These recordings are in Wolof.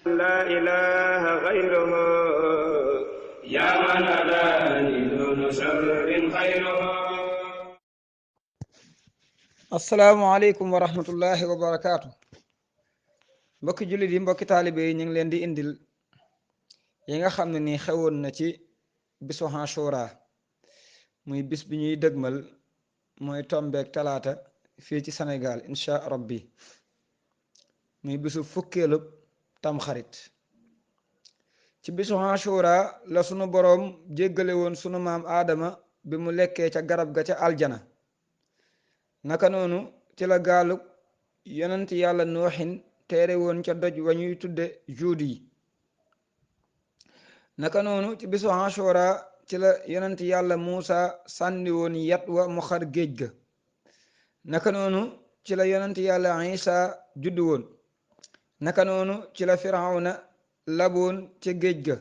لا إله غيره يا من هداني دون شر خيره. asalaamaaleykum wa rahmatullahi wa barakaatu. mbokki jullit yi, mbokki taalibe yi, ñu ngi leen di indil yi nga xam ne nii xewoon na ci bisu Ashura, muy bis bi ñuy dëgmal, mooy tombeek talaata fii ci Sénégal insha rabbi, muy bisu fukkeelu tamxarit. ci bisu Ashura la sunu boroom jéggale woon sunu maam aadama bi mu lekkee ca garab ga ca aljana. naka noonu ci la gaalug yonent yàlla nooxin teere woon ca doj wa ñuy tudde juudi yi. naka noonu ci bisu Ashura ci la yonent yàlla Muusa sànni woon yat wa mu xar géej ga. naka noonu ci la yonent yàlla Isa juddu woon. naka noonu ci la Firawna laboon ca géej ga.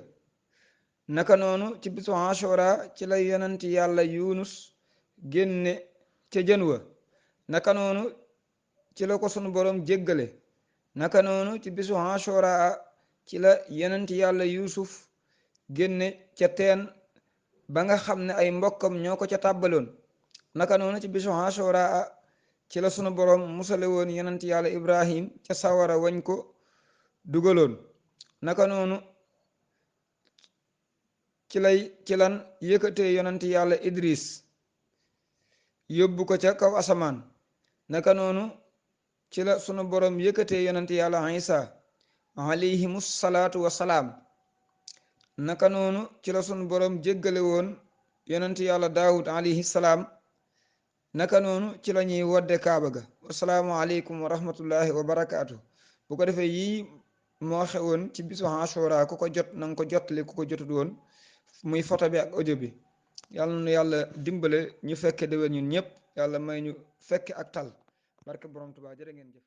naka noonu ci bisu Ashura ci la yonent yàlla Yunus génne ca jën wa. naka noonu ci la ko sunu boroom jéggale. naka noonu ci bisu Ashura ci la yonent yàlla Yuusuf génne ca teen ba nga xam ne ay mbokkam ñoo ko ca tàbbaloon. naka noonu ci bisu Ashura ci la sunu boroom musale woon yonent yàlla Ibrahim ca sawara wañ ko dugaloon. naka noonu ci lan yëkkatee yonent yàlla Idris yóbbu ko ca kaw asamaan. naka noonu ci la sunu boroom yëkkatee yonent yàlla Isa alayhimu salaatu wa salaam. naka noonu ci la sunu boroom jéggale woon yonent yàlla Daawud alayhi salaam. naka noonu ci la ñuy wodde kaaba ga. wasalaamu aleykum wa rahmatullahi wa barakaatu. bu ko defee yii moo xewoon ci bisu Ashura. ku ko jot na nga ko jotali ku ko jotut woon, muy photo bi ak audio bi. yàlla na yàlla dimbale ñu fekke déwén ñun ñëpp, yàlla may ñu fekke ak tal barke borom Tuubaa. jërë ngeen jëf.